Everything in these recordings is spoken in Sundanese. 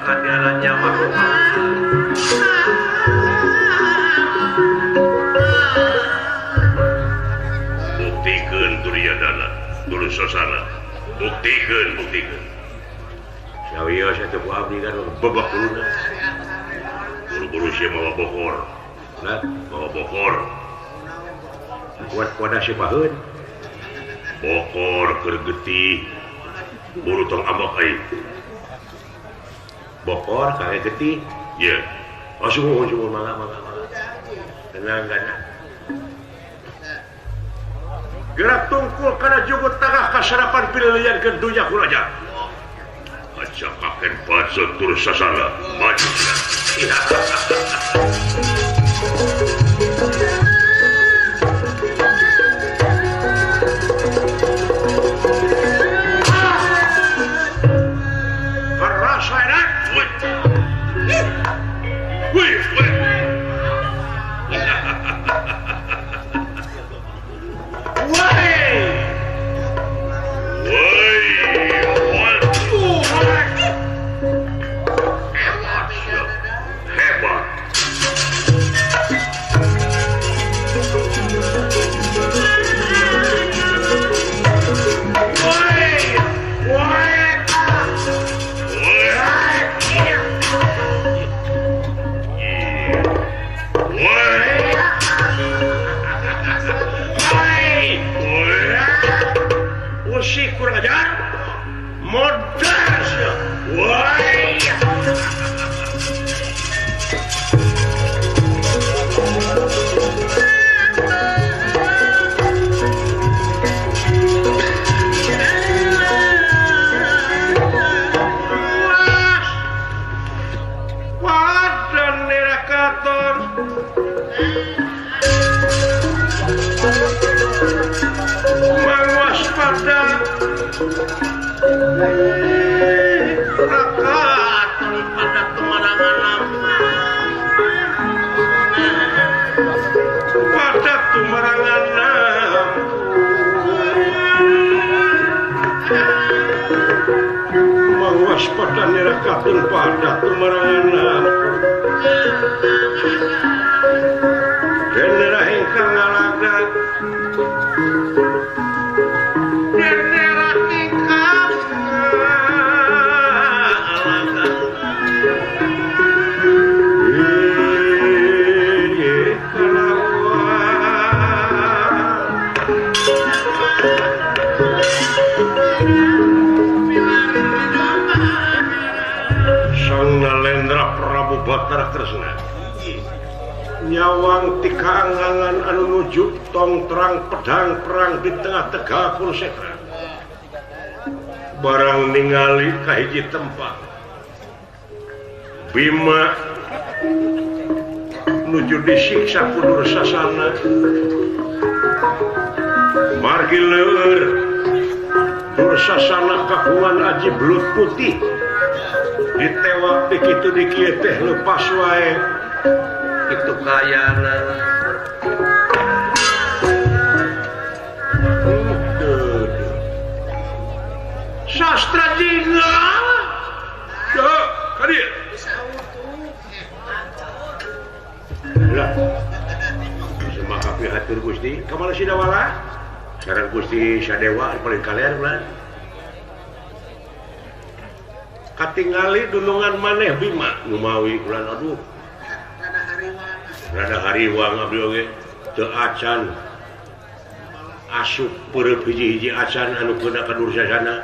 bakal diaran nyawa. Buktikeun Duryodana, Dursasana. Buktikeun, buktikeun. Sawios atuh ku abdi kan bebak huluna. Buru-buru sia mawa bokor. Nah, mawa bokor. Kuat kuada si paheun. Bokor keur getih. Buru tong ambek aing. Bokor kae getih. Ye. Oh sungguh sungguh mangga mangga mangga. Tenang gana. Gerak tungkul kana jugut tangah kasarapan pililian ke dunya kuraja. Aja kaken bacot Dursasana. Maju. Kerasa enak. Wih, wih. Kurang ajar modar woi. Wadan nerakaton mangwaspada rakaton pada tumarangan pada tumarangan mangwaspada nerakaton pada tumarangan denera ingkang ngalaga Nalendra Prabu Batara Kresna nyawang tikaangan anu nuju tong terang pedang perang di tengah Tegal Kurusetra barang ningali kahiji tempat Bima nuju disiksa ku Dursasana margi leueur Dursasana kagungan aji belut putih ditewak dikitu dikieu teh lepas wae itu kayana. Sastra jingga ya ka dieu lah semaka pihatur Gusti ka mana Sidawala sareng Gusti Sadewa paling kalian ulah katingali dunungan maneh Bima numawi ulan aduh rada hariwang abdi oge teu acan asup peureub hiji-hiji acan anu keuna ka Dursasana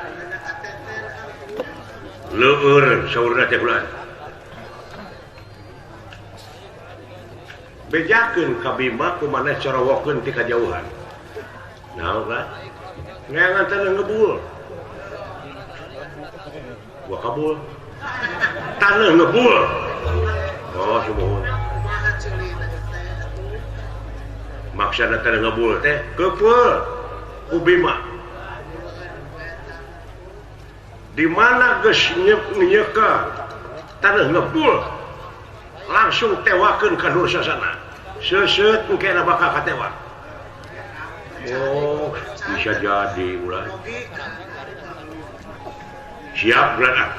leueur saurna teh ulan bejakeun ka Bima ku maneh corowokeun ti kajauhan naon lah neangan taneuh ngebul gua kabul taneuh ngebul oh sumuhun maksana taneuh ngebul teh kepeul ku Bima di mana geus nyeka taneuh ngebul langsung tewakeun ka Dursasana seuseut engkena bakal katewak. Oh bisa jadi ulah siap ulah.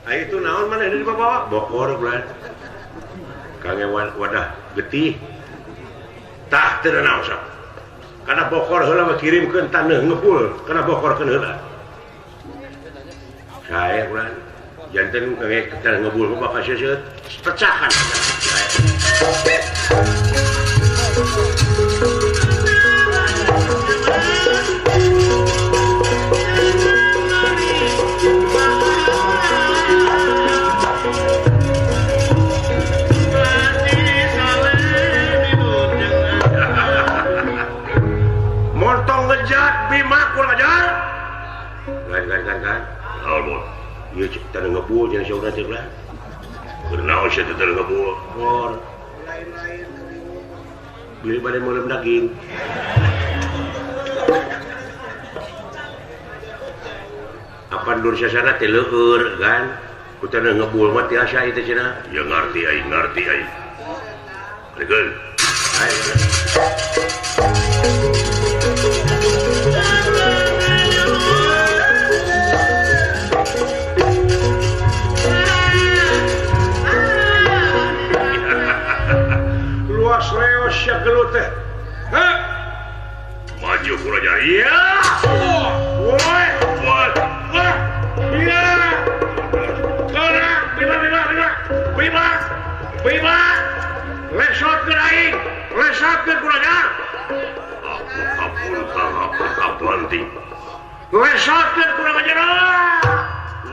Ai itu naon maneh di bawa bokor bulan. Kangge wadah getih. Tah teu naon sok. Kana bokor heula mah kirimkeun taneuh ngebul, kana bokorkeun heula. Sae bulan. Janten kangge taneuh ngebul mah bakal seuseut pecahan. Montong ngejat Bima kurang ajar. Kan. Naon ieu cek taneuh ngebul cenah saurna teh lah. Kunaon sia teh taneuh ngebul? Bor. Beli bade meuleum daging. Apan Dursasana teh leueur kan? Ku taneuh ngebul mah tiasa ieu teh cenah. Ya ngarti aing, ngarti aing. Alikeun. Ayo. Luas leos sia gelut teh. Heh. Maju kurang ajar. Iya. Woi, woi. Wah. Iya. Kena, Bima, Bima, Bima. Bima. Bima. Lesotkeun aing, lesotkeun kurang ajar. Aku kapuntang, aku kabanting. Lesotkeun kurang ajar.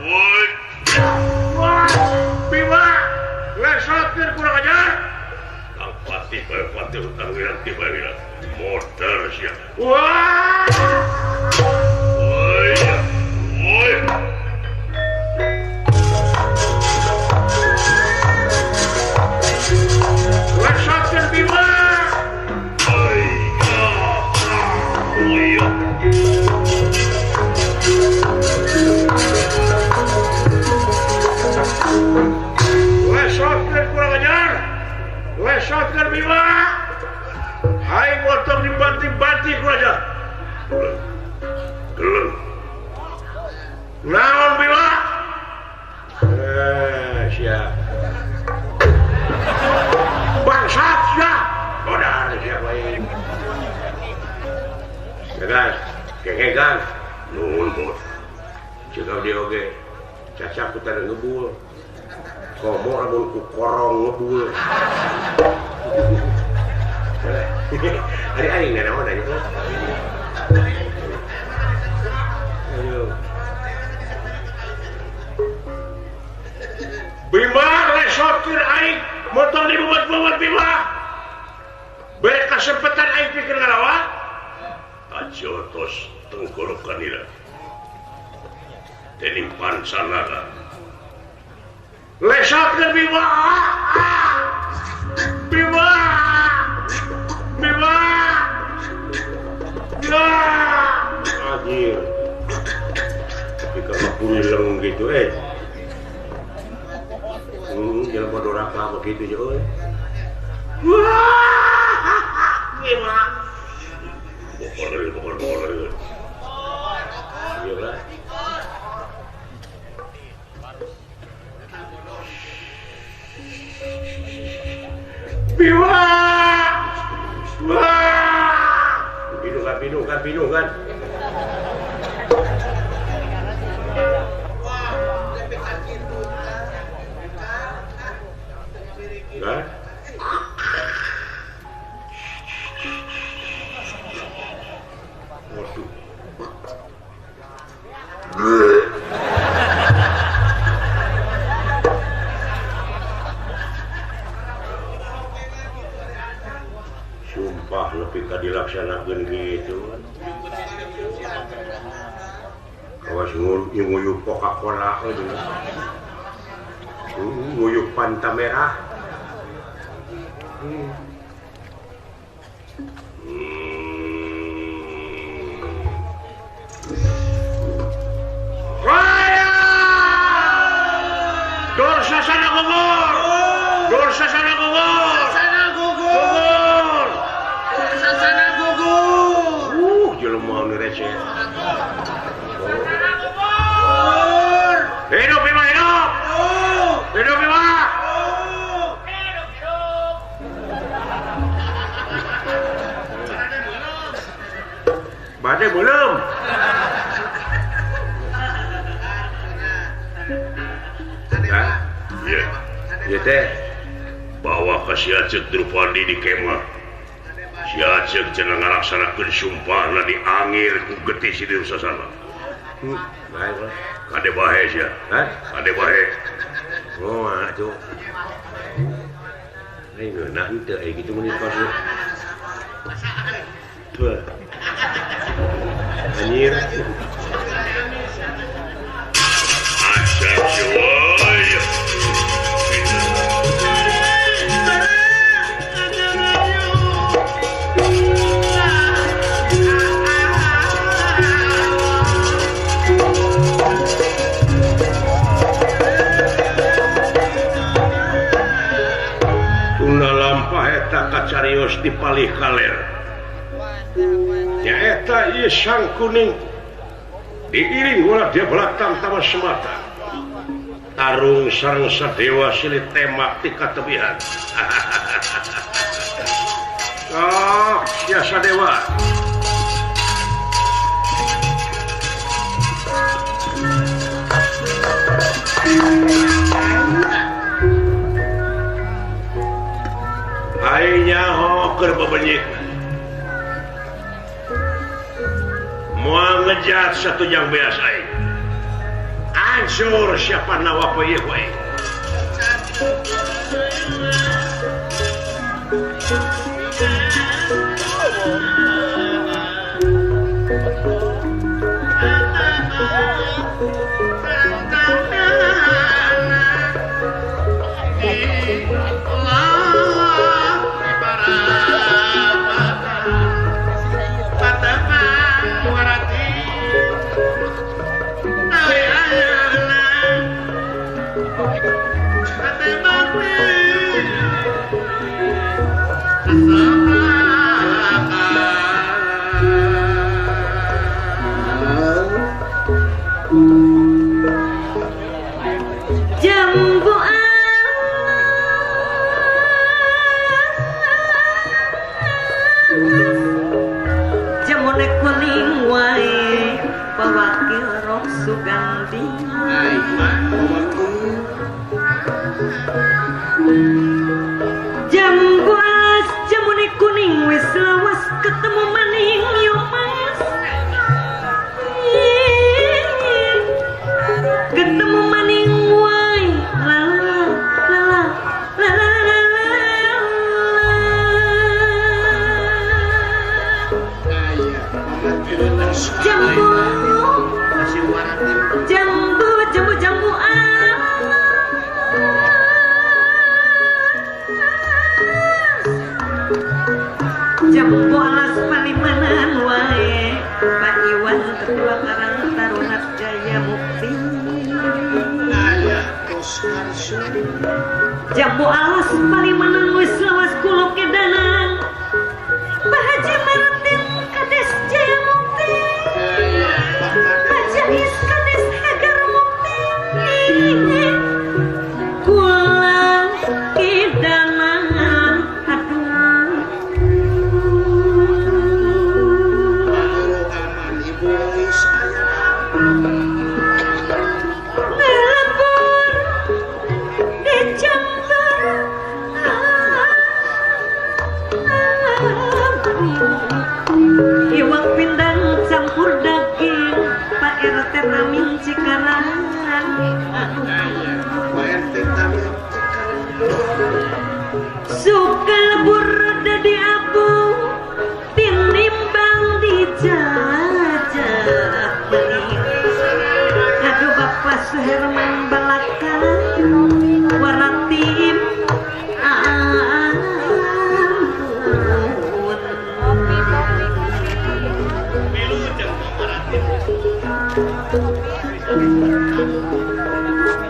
Woi. Wah, Bima. Lesotkeun kurang ajar. Pati pati utang wiranti wiranti motor sia. Wah. Woi. Woi. Lesotkeun Bima. Oi. Oi. Lesotkeun kurang ajar. Lesotkeun Bima. Aing motor dibanting-banting kurang ajar. Geleng. Naon Bima? Sia. Bangsat sia. Modar sia bae. Tegas, kekegan. Nuhun bos. Ceuk abdi oge. Cacak ku taneuh ngebul. Komo lamun ku korong ngebul. Ari aing nanaon aya. Ayo. Bima lesotkeun aing motor dibuat-buat Bima. Bere kasempatan aing pikeun ngalawan. Ajotos tenggorokan ira. Dening pansanaga. Lesotkeun Bima. Bima. Bima. Ya. Anjir. Tapi kalau pulang gitu jelema doraka begitu je euy. Wah. Bima. Bokor bokor bokor. Iya lah. Bima. Wah. Pinuh kan, pinuh kan, pinuh kan. Kan? Waduh. Sumpah lebih ka dilaksanakeun gitu. Kawas nguyup Coca-Cola aja. Nguyup Fanta merah. Raya! Dursasana gugur! Dursasana gugur! Dursasana gugur! Dursasana gugur! Jelema nu receh. Dursasana gugur! Hidup Bima hidup! Ieu teh bawa ka si Acek Drupadi di kemah. Si Acek cenah ngalaksanakeun sumpahna diangir ku getih si Dursasana. Bae lah. Kade bahe sia. Hah? Kade bahe. Oh, atuh. Ai ngeunah henteu ai kitu mun kos. Tuh. Anjir. Acek woy. Kacarios di palih kaler nyaeta ieu Sang Kuning diiring ulah dia belakang tawa semata tarung sareng sadewa silih temak ti katebihan. Oh sia sadewa aing nyaho keur bebenyit moal ngejat satujang beas aing hancur siapa nawa poe ieu aing. Jambu jamune kuning wae pewakil roh Sugandi. Jambu alas jamune kuning wis lawas ketemu maning yo mas. Ketemu maning wae la la la la la la la. Jambu jambu jambu jambu jambu alas palimanan wae Pak Iwan ketua Karang Taruna Jaya Mukti. Jambu alas palimanan wis lawas kula kedanan Pak Haji Martin Kades Jaya Mukti, Pak Jais Kades Hagar Mukti. Kula kedanan aduh ngelebur dicampur iwak pindang campur daging Pak RT Tamin Cikarang. Suka lebur dadi abu tinimbang dijajah. Aduh Bapak Suherman Balaka waratim ampun.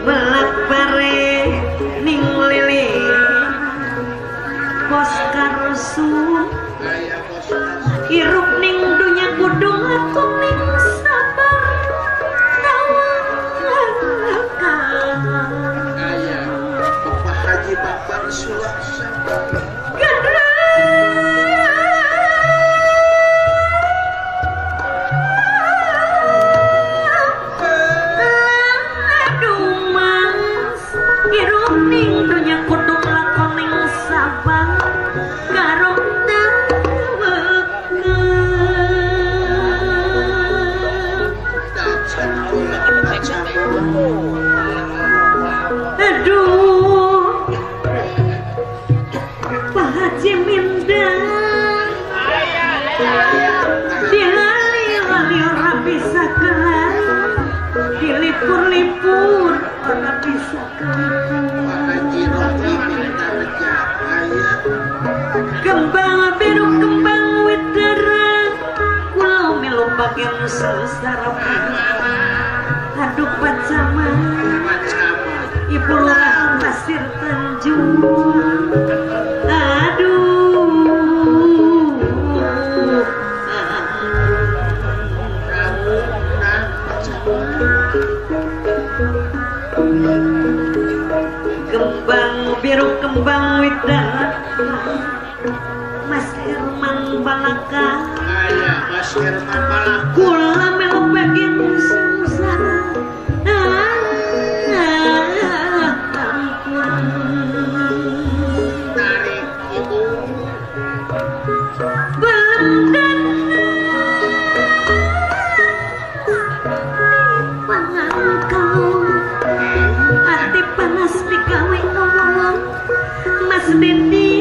Belak bare ning lele kos karsu hirup ning dunya kudu aku ning sabar tawakal. Bapak Haji Bapak Sulaksa. Aduh mas, hirup ning dunya Dilipur-lipur ora bisa kelipur. Kembang biru kembang widara kula melu bagian sengsara. Aduh pacama Ibu Lurah Pasir Tanjung. Aduh kembang biru kembang widara Mas Herman Balaka. Mas Herman Balaka kula melu bagian sengsara. Tarik ibu belum pangangkau ati panas digawe ngomong Mas Dendi.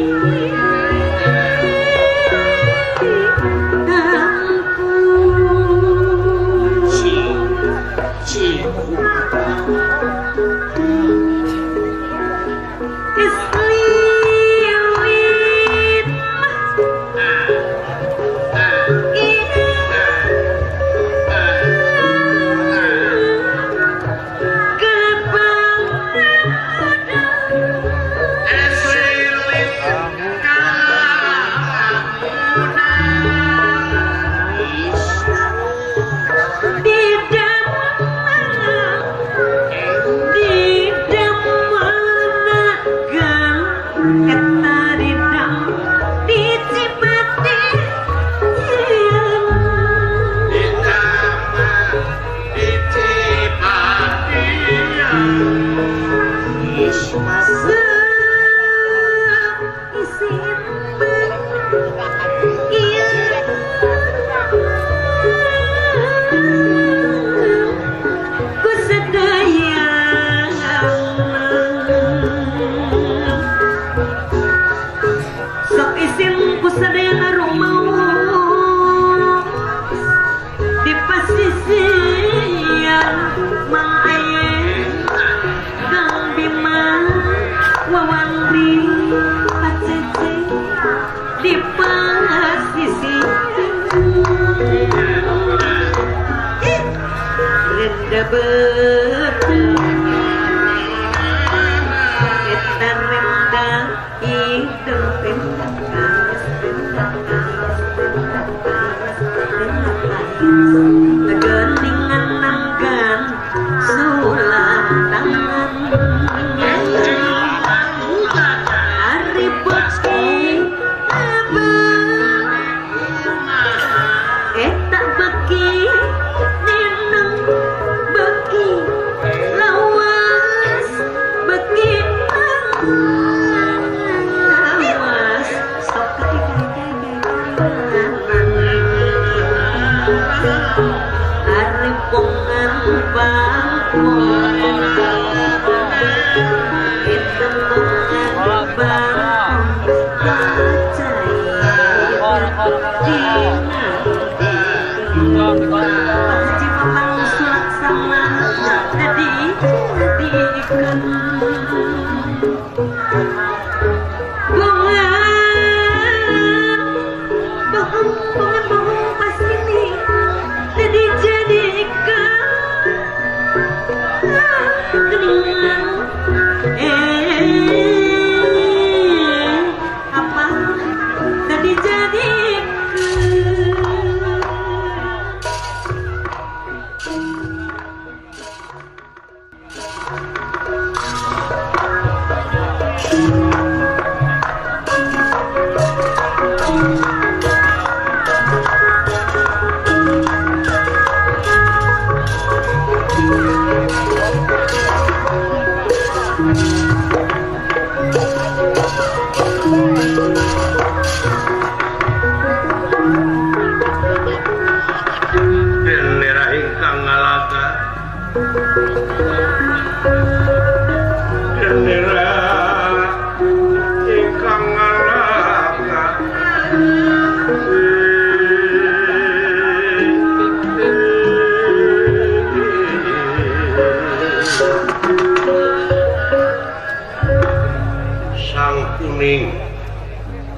Sang Kuning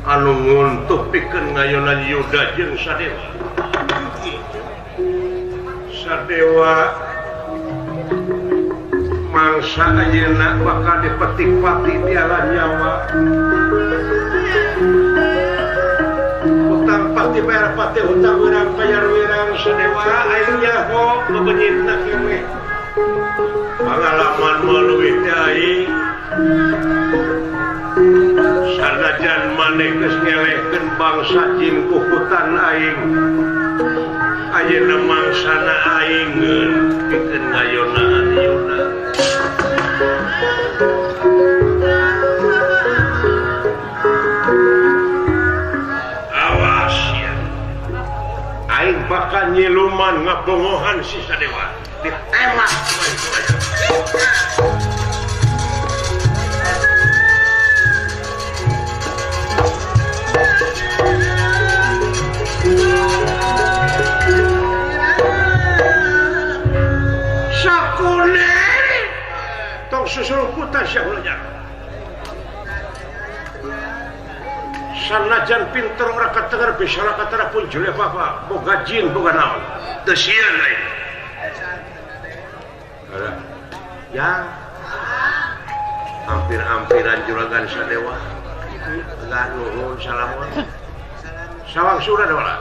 anu nguntuh pikeun ngayonan Yuda jeung Sadewa. Sadewa mangsa ayeuna bakal dipetik-pati tiala nyawa. Utang pati bayar pati utang wirang bayar wirang Sadewa aing nyaho bebenyitna kewe. Pangalaman mah leuwih teh aing. Sanajan maneh geus ngelehkeun bangsa jin ku hutan aing. Ayeuna mangsana aing ngeun pikeun ngayonaan Yuda. Awas ya. Aing bakal nyiluman ngabongohan si Sadewa. Ditembak susulputan syahulnya. Sanajan pinter ora katenger bisa ora katara pun jule apa boga jin boga naon. Teu sieun aing. Ya. Hampir-hampiran juragan Sadewa. Enggak nuhun salamon. Sawang sura dola.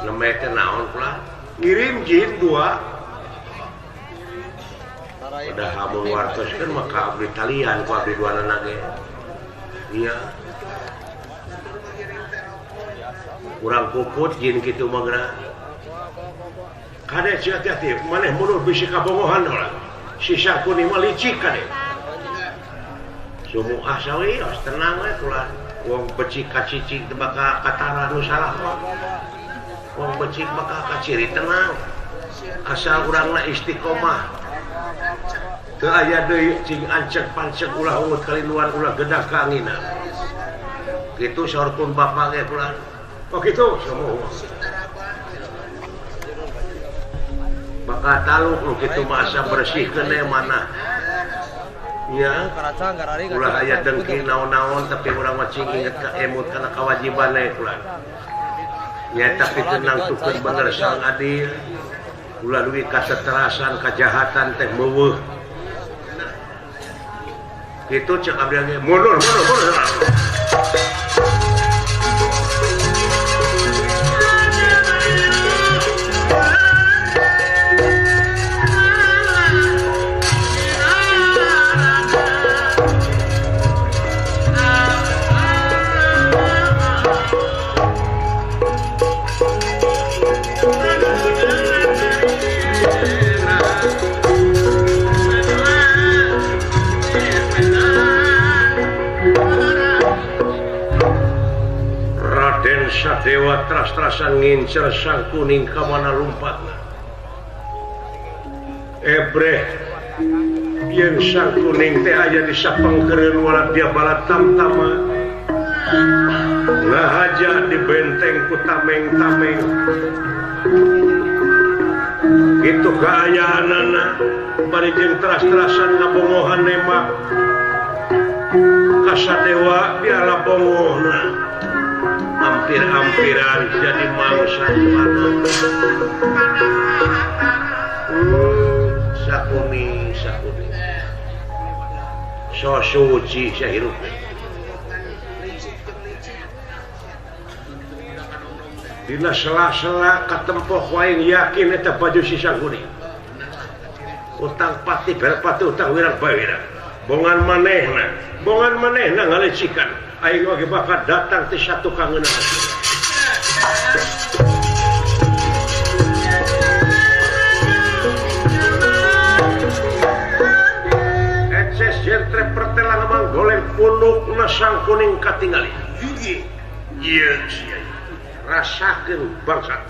Nembe teh naon pula? Ngirim jin dua. Udah hamun wartos kan maka abdi talian ku abdi dua anak ge. Iya. Kurang puput jin kitu mah geura. Kade hati-hati maneh mundur bisi kabongohan ulah. Sisa kuning mah licik kade. Sumu asa we os tenang we kula. Wong becik kacicik teu bakal katara nu salah mah. Wong becik bakal kaciri tenang. Asal urangna istiqomah. Teu aya deui cing ancek pancek ulah ungut kalinuan ulah gedah kaanginan. Kitu saur pun bapak ge kula. Oh kitu semua. Bakal taluk nu kitu mah asa bersihkeun we mana. Nya. Ulah aya dengki naon-naon tapi urang mah cing inget ka emut kana kewajiban we kula. Nya tapi tenang tukeun bener sang adil. Ulah duwi kateterasan kajahatan teh meuweuh. Kitu cek abdi ge mundur mundur mundur. Sadewa teras-terasan ngincer Sang Kuning ka mana lumpatna. Ebreh yen Sang Kuning teh aya di sapangkeureun wala dia bala tamtama. Ngahaja di benteng ku tameng-tameng. Kitu kaayaanana bari jeung teras-terasan ngabongohan nembak. Ka Sadewa diala bongohna. Hampir-hampiran jadi mangsa mana. Sakuni sakuni. So suci sahirup. Dina sela-sela katempoh waing yakin eta baju si Sangkuni. Utang pati berpati utang wirang bawirang. Bongan manehna ngalecikan. Aing oge bakal datang ti satu kangeunaan. Eces jentre pertelang manggoleng punukna Sang Kuning katingali. Ieu sia. Rasakeun bangsat.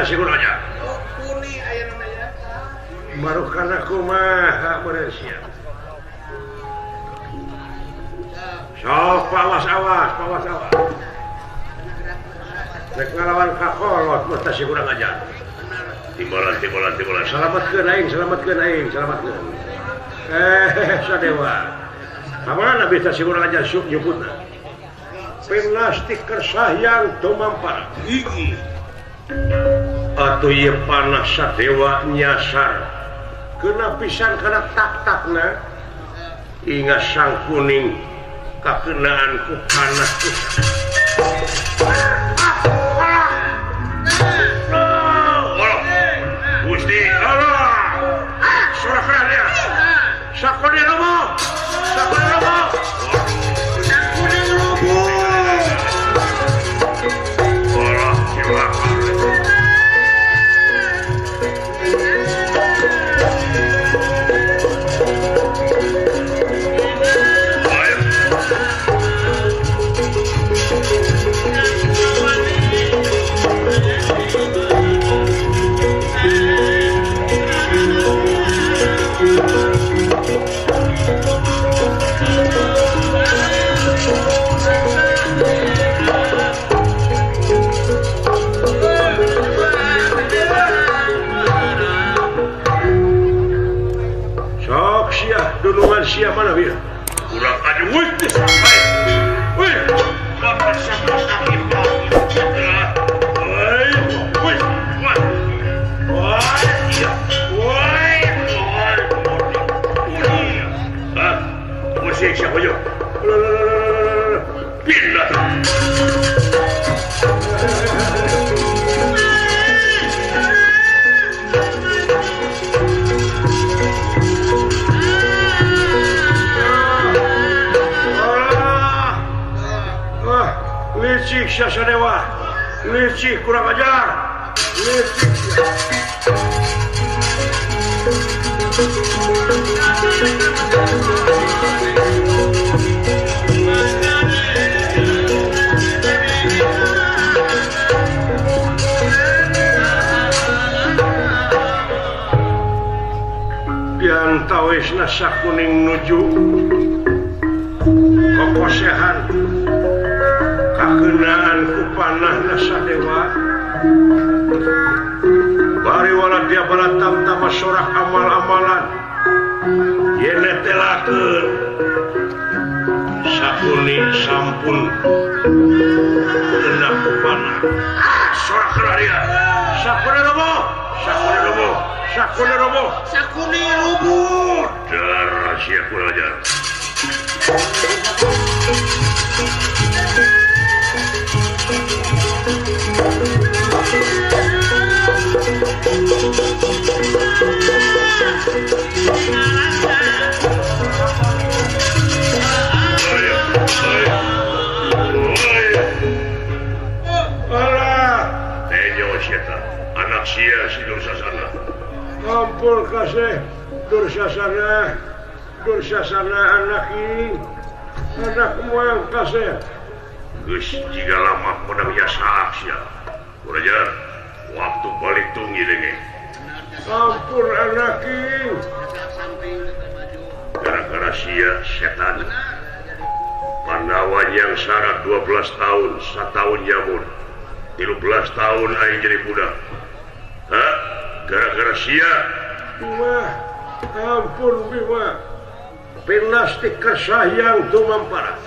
teh kurang ajar. Marukana kumaha meureun sia. Sok awas awas awas awas. Rek ngalawan kakolot mah teh kurang ajar. Timbolan timbolan timbolan. Selamatkeun aing, selamatkeun aing, selamatkeun. Sadewa. Kamana bisa si kurang ajar syuk nyebutna. Plastik kersahyang tumampara. Atuh ieu panah sadewa nyasar. Kena pisan kana tak-takna. Inga sang kuning kakenaan ku panah pisan. Gusti Allah. Surah dia. Sakone robo. Sakone robo. Sakone robo. Allah cilaka. Dunungan sia mana bieu? Kurang aja wih sampai. Wih, bapak siapa kaki Woi, woi, woi. Woi, iya. Woi, woi. Ah, musik siapa yo? Pindah. Licik Sadewa, licik kurang ajar, licik. Diantawisna sakuning nuju kokosehan. Kakenaan ku panahna sadewa bari wala dia balatam tama sorak amal-amalan yene telakeun sakuni sampun kena ku panah sorak dia sakuni robo sakuni robo sakuni robo sakuni robo darah sia kurang ajar. Alah, tenyo sieta, anak sia si Dursasana. Ampun kasih Dursasana, Dursasana anak ini, anak muang kasih. Geus jiga lama menang jasa sia. Urajar, waktu balik tunggi denge. Ampun anak ini. Gara-gara sia setan. Pandawa yang syarat 12 tahun, 1 tahun yamun. 13 tahun aing jadi budak. Hah? Gara-gara sia. Wah, ampun Bima. Plastik kersahyang tumampara.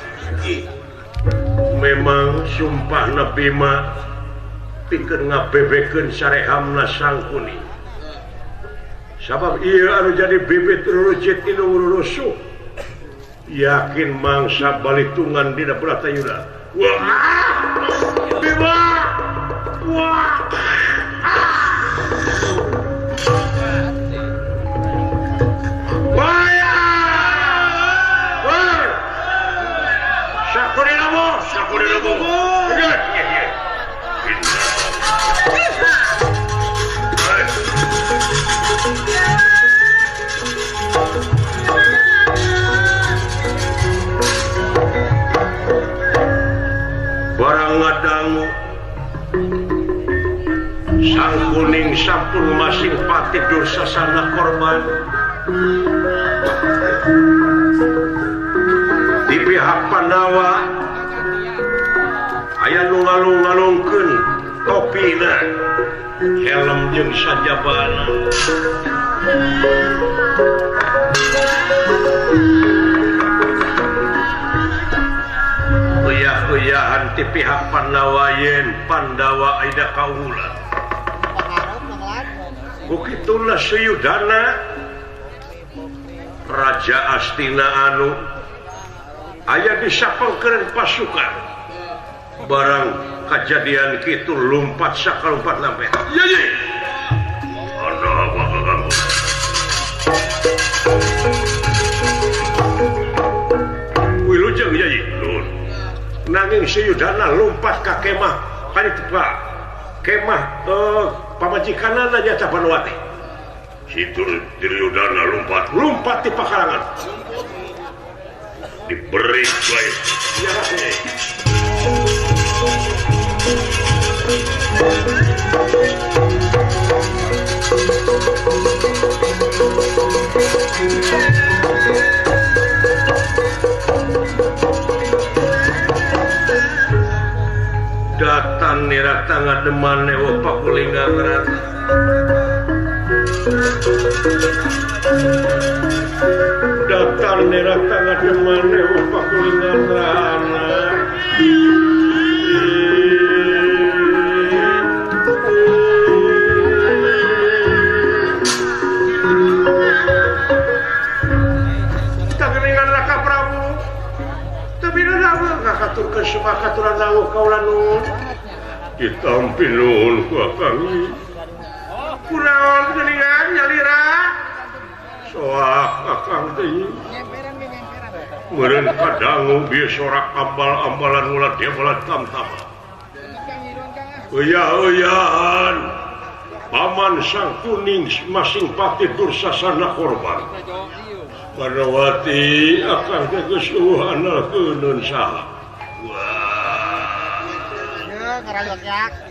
Memang sumpahna Bima pikeun ngabebekeun sarehamna Sangkuni. Sabab ieu anu jadi bibit rurucit inu rurusuh. Yakin mangsa balitungan dina Bratayuda. Wah! Bima! Wah! Wah! Wah! Sakuni robo, sakuni robo. Iya, iya. Barang ngadangu Sang Kuning sampun masing pati Dursasana korban. Di pihak Pandawa aya nu ngalung-ngalungkeun topina, helm jeung sajabana. Uyah-uyahan ti pihak Pandawa yen Pandawa aida kaula. Kukituna Suyudana Raja Astina anu aya di sapengkeureun pasukan. Barang kejadian kitu lumpat sakalumpat lampe. Ye ye. Ana apa kaganggu? Wilujeng ye ye. Nun. Nanging Suyudana lumpat ka kemah kaditu kemah pamajikanana nyata Banowati. Situ Duryudana lumpat, lumpat di pakarangan. Diberi bae. Ya rasanya. Datang nirata ngademan ewa pakulingan rata. Datang nirata ngademan ewa pakulingan rana. Tanggeningan Raka Prabu. Tapi nawa ngakaturkeun sumakaturan lawuh kaula nuhun. Ditampi nuhun ku akang. Kunaon geuningan nyalira? Soak akang teh. Meureun kadangu bieu sorak ambal-ambalan ulah dia-balan tamtama. Uyah-uyahan Paman Sang Kuning masing pati Dursasana korban. Banowati akang teh geus eueuh analkeun saha. Wah.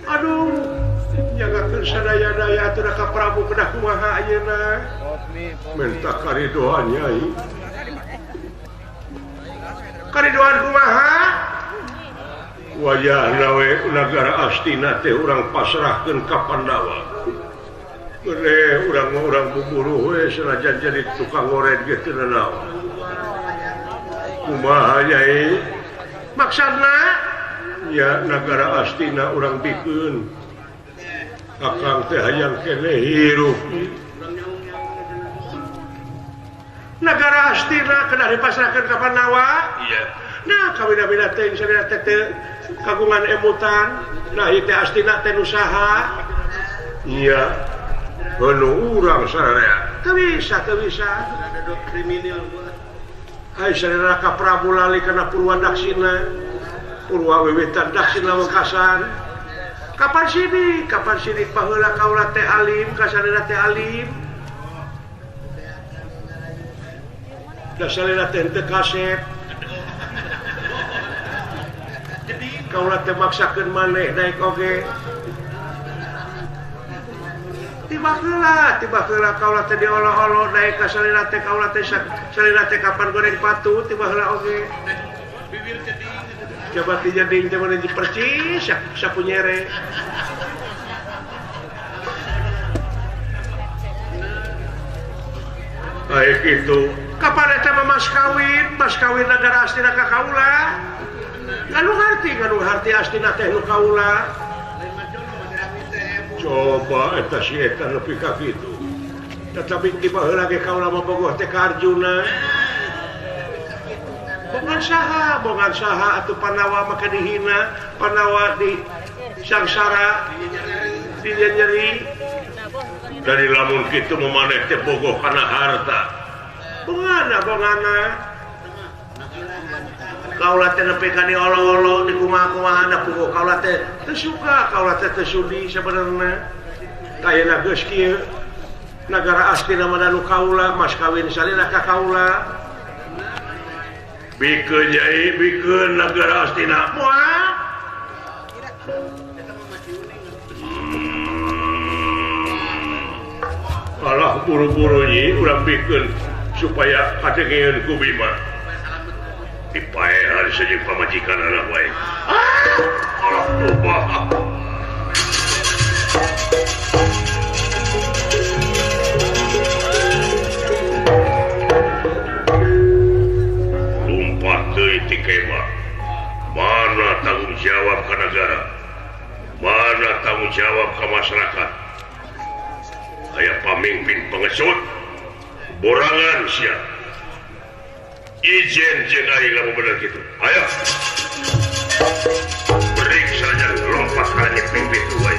Aduh, nyagakeun sadaya-daya atuh ka Prabu kedah kumaha ayeuna. Menta karidoan Nyai. Karidoan kumaha? Wayahna we nagara Astina teh urang pasrahkeun ka Pandawa. Geuleuh urang mah urang buburuh we sanajan jadi tukang ngored ge teu nanaon. Kumaha Nyai? Maksudna ya nagara Astina urang bikeun. Akang teh hayang keneh hirup. Nagara Astina kedah dipasrahkeun ka Pandawa? Iya. Nah kawina-wina teh salira teh kagungan emutan. Nah ieu teh Astina teh nu saha? Iya. Heuh urang sararea. Teu bisa, teu bisa. Ai salira ka Prabu lali kana Purwa Daksina. Purwa wiwitan Daksina wekasan. Kapan sini? Kapan sini baheula kaula teh alim, ka salira teh alim. Da salira teh henteu kasep. Kaula teh maksakeun maneh daek oge. Tiba heula kaula teh diolo-olo daek ka salira teh kaula teh salira teh kapan goreng patu tiba heula oge. Bibir ceding. Coba ti jeding teh mun percis sapu nyere. Baik itu. Kapan eta mah mas kawin nagara Astina ka kaula? Nganu harti Astina teh nu kaula. Coba eta si eta nepi ka kitu. Tetapi tiba heula ge kaula mah bogoh teh ka Arjuna. Bongan saha atuh Pandawa make dihina, Pandawa di sangsara, dinyeri. Dari lamun kitu mah maneh teh bogoh kana harta. Bongana. Kaula teh nepi ka diolo-olo di kumaha-kumahana puguh kaula teh teu suka, kaula teh teu sudi sabenerna. Ayeuna geus kieu nagara Astina mah nu kaula, mas kawin salira ka kaula. Bikeun Nyai, bikeun nagara Astina. Moal. Alah buru-buru nyi urang bikeun supaya kadengeun ku Bima. Dipaehan saja pamajikan anak wae. Ah, alah tobah. Lumpat deui ti kemah. Mana tanggung jawab ka negara? Mana tanggung jawab ka masyarakat? Aya pamimpin pengecut, borangan sia. Ijen jeung aing lamun bener kitu. Ayo. Periksa aja lompat ka nyek pimpin wae.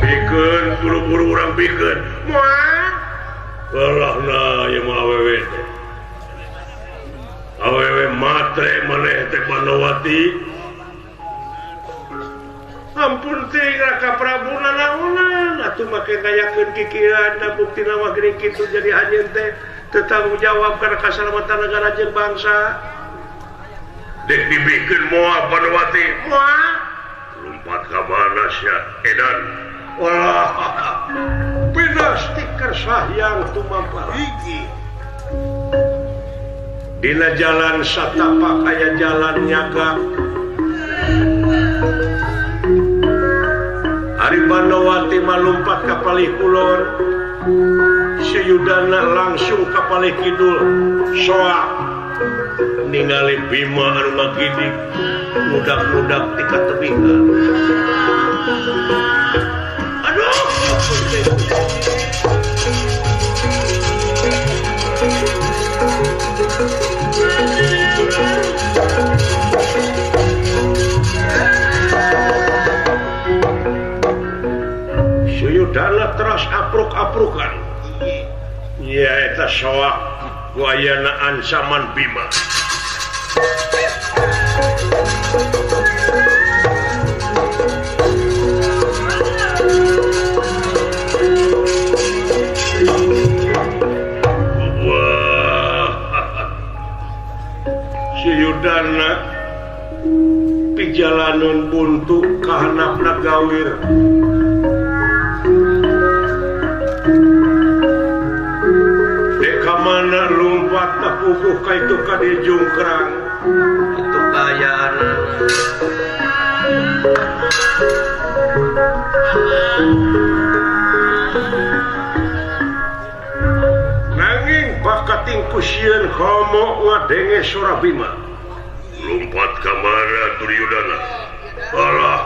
Bikeun buru-buru urang bikeun. Moal. Alahna ieu mah awewe teh. Awewe matre maneh teh Banowati. Ampun teh Raka Prabu nanaonan atuh make ngayakeun kikieuan da buktina mah geuning kitu jadi anjeun teh teu tanggung jawab kana kasalamatan negara jeung bangsa. Dek dibikeun moal Banowati. Moal. Lumpat ka mana sia edan. Wah. Pindah stiker sahyang tumampar. Hiji. Dina jalan satapak aya jalan nyagak. Ari Banowati malumpat ka palih kulon, si Yudana langsung ka palih kidul. Soak ningali Bima anu ngagidik mudak-mudak ti katebihan. Aduh. Suyudana teras apruk-aprukan. Ya eta soak wayana ancaman Bima. Wah, Suyudana pijalanan buntu kahanapna gawir. Deka mana lumpat tapukuh ka itu ka di jungkrang. Itu kaayaan. Nanging bakating kusieun homo ngadenge sora Bima. Lumpat ka mana Duryudana? Alah,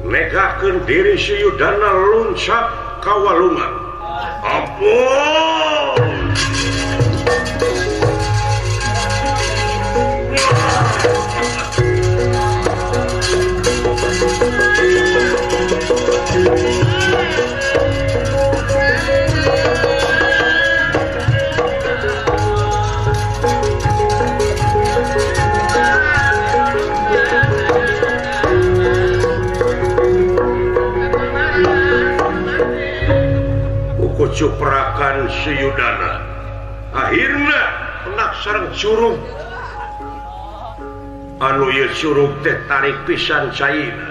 negakeun diri si Yudana luncat ka walungan. Ampun! Cuprakan si Yudana akhirna penak sareng curug anu ieu curug teh tarik pisan caina.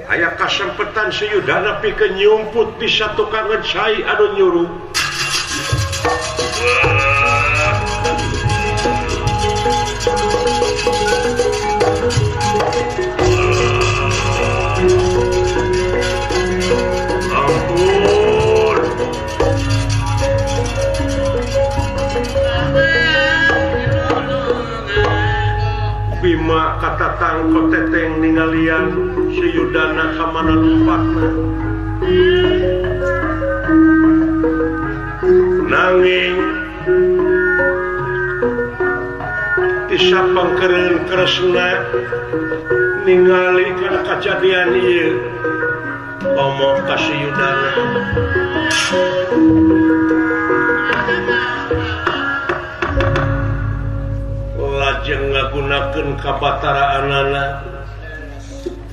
Aya kasempetan si Yudana pikeun nyumput di satukangan cai anu nyurug. Ampun. Bima katatang koteteng ningalian si Yudana ka mana lumpatna. Nanging tisapangkeureun Kresna ningali kana kajadian ieu ngomong ka si Yudana. Lajeng ngagunakeun kabataraanana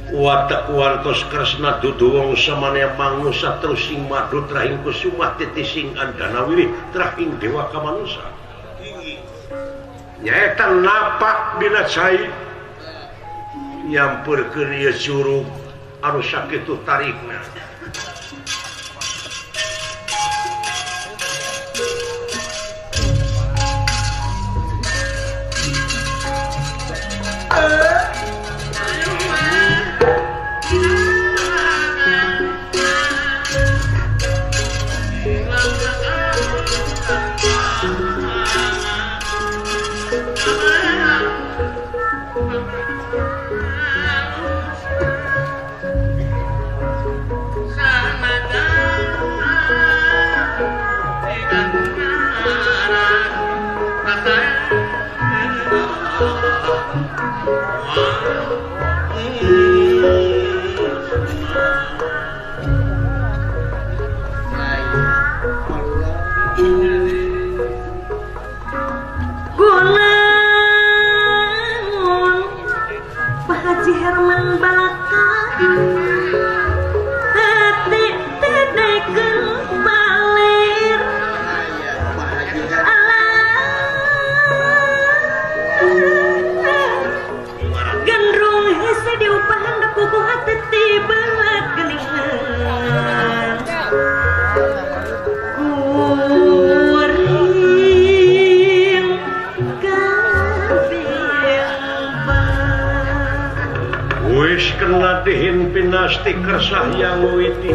Watak wantos Kresna dudu wong samane mangnusa terus sing madu trahing kusumah titising andana wirih trahing dewa kamanusa. Nyaeta napak dina cai nyampeurkeun ieu curug anu sakitu tarikna. Dihin pinasti kersah yang witi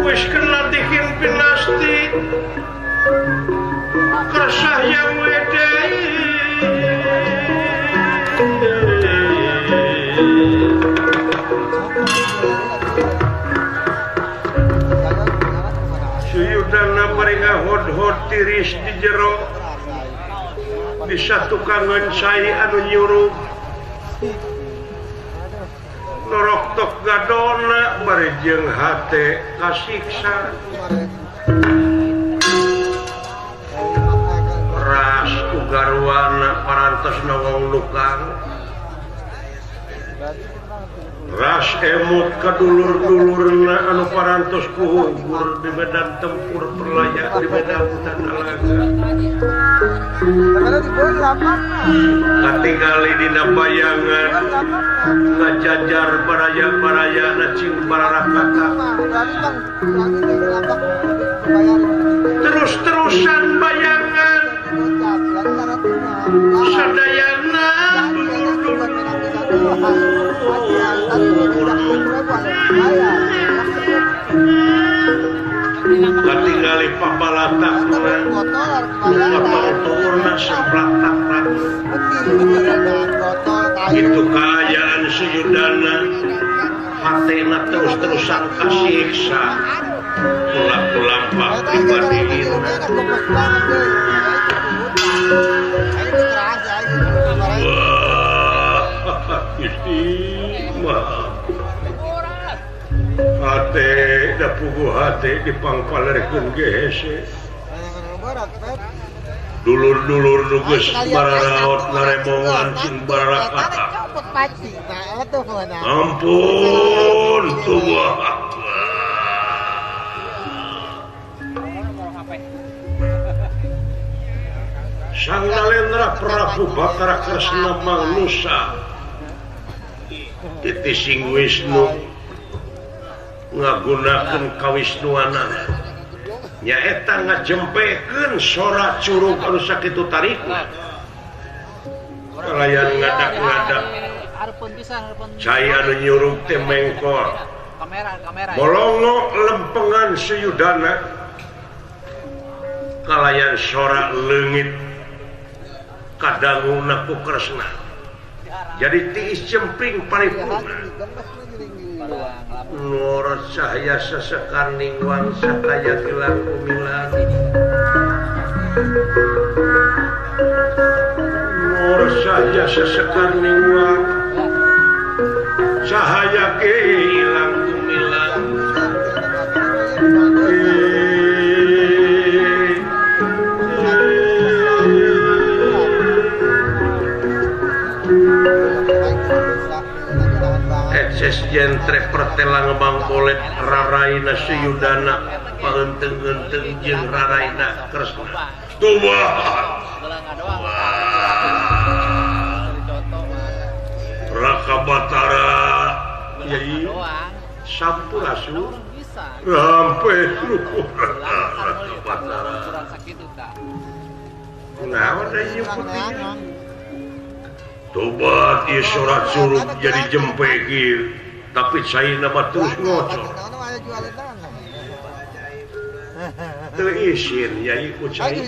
wis kena dihin pinasti kersah yang witi Suyudana paringa hod-hod tiris di jero bisa tukangan cai anu nyuruh norok tok gadona bari jeung hate kasiksa ras ku garwana parantos wong lukang ras emut kadulur-dulurna anu parantos kuhugur di medan tempur perlaya di medan hutan alaga katingali dina bayangan ngajajar baraya-baraya cing bararakata terus-terusan bayangan sadayana katingali pabalatakna potong tuurna seplak takrak itu kaayaan Suyudana hatena terus-terusan kasiksa kula-kulampah pribadi. Wah, Gusti mah hate da puguh hate dipangpalerkeun ge hese dulur-dulur nu geus bararaot ngarebongan cing bararakata. Ampun tuh. Sang Nalendra Prabu Batara Kresna Mangnusa titising Wisnu ngagunakeun kawisnuanana nyaeta ngajempekeun sora curug anu sakitu tarikna kalayan ngadak-ngadak cai anu nyurug teh mengkol bolongo lempengan Suyudana kalayan sora leungit kadanguna ku Kresna jadi tiis jempling paripurna Nur cahaya sesekar ningwang sakaya kilang kumilan Nur cahaya sesekar ningwang cahaya kilang kumilan Jentre pertela ngebang bolet raraina Suyudana paeunteung-eunteung jeung raraina Kresna. Tuhan. Raka Batara yai sampurasun rampe Raka Batara. Kunaon da ieu putih? Tobat ieu surat surup jadi jempe kieu, tapi caina mah terus ngocor. Teu isin yai ku cai.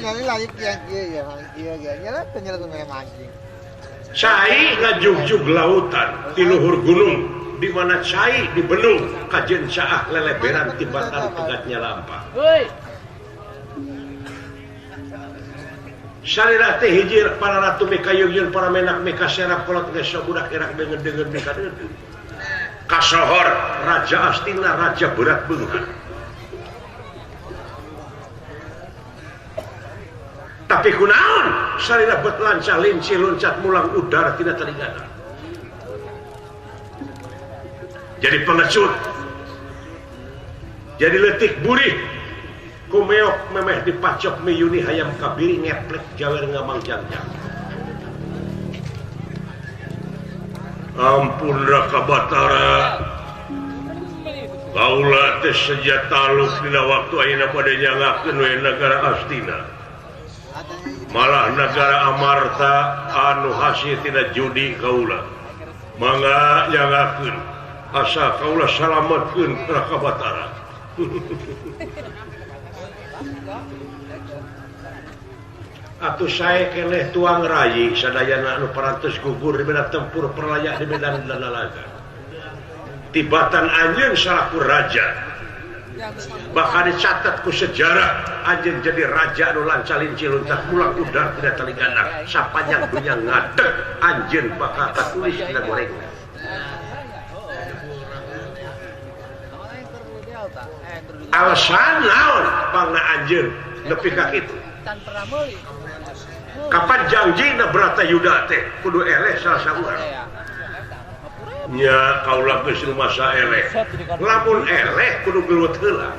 Cai ngajugjug lautan di luhur gunung di mana cai di benung kajen caah leleberan tibatan pegatnya lampa. Salira teh hiji para ratu mikayungyeun para menak mikaserap kolot geus budak erak deungeun-deungeun mikadeudeuh. Kasohor Raja Astina Raja Berat Beunghar. Tapi kunaon salira bet lancah lincih loncat mulang udara tina telingana. Jadi pengecut. Jadi letik burih. Kumeok memeh dipacok miyuni hayam kabiri ngeplek jawer ngamang jangjang. Ampun Raka Batara. Kaula teh seja taluk dina waktu ayeuna bade nyangakeun we nagara Astina. Malah nagara Amarta anu hasil tina judi kaula. Mangga nyangakeun asa kaula salametkeun Raka Batara. Atuh sae keneh tuang rayi sadayana anu parantos gugur di medan tempur perlayak di medan lalaga. Tibatan anjeun salaku raja. Bakal dicatat ku sejarah anjeun jadi raja anu lanca linci loncat pulang udar tidak telinganak sapanjang dunya ngadeg anjeun bakal katulis dina gorengna. Alasan naon pangna anjeun nepi ka kitu. Kapan janjina Bratayuda teh kudu eleh salah saurang. Nya kaula geus rumasa eleh. Lamun eleh kudu gelut heula.